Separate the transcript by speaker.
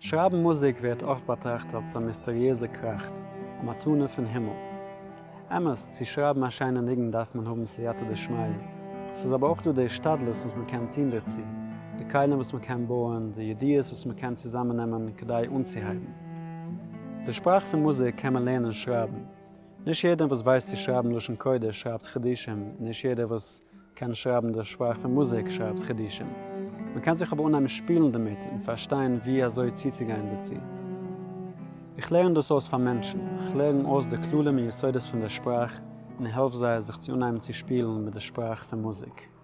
Speaker 1: שרייבן מוזיק ווערט אפט באטראכט אלס א מיסטעריעזע קראכט, א מתנה פון הימל. אמת, צו שרייבן א שיינע ניגון דארף מען האבן סייעתא דשמיא, עס איז אבער אויך דא די השתדלות וואס מען קען טון דערצו, די כלים וואס מען קען בויען, די ידיעות וואס מען קען צוזאמעננעמען כדי אנצוהייבן. די שפראך פון מוזיק קען מען לערנען שרייבן. נישט יעדער וואס ווייסט צו שרייבן לשון קודש שרייבט חידושים, און נישט יעדער וואס קען שרייבן די שפראך פון מוזיק שרייבט חידושים. מען קען זיך אבער אנהייבן שפילן דערמיט און פארשטיין ווי אזוי צוצוגיין דערצו. איך לערן דאס אויס פאר מענטשן, איך לערן אויס די כללים און יסודות פון דער שפראך און העלף זיי זיך צו אנהייבן צו שפילן מיט די שפראך פון מוזיק.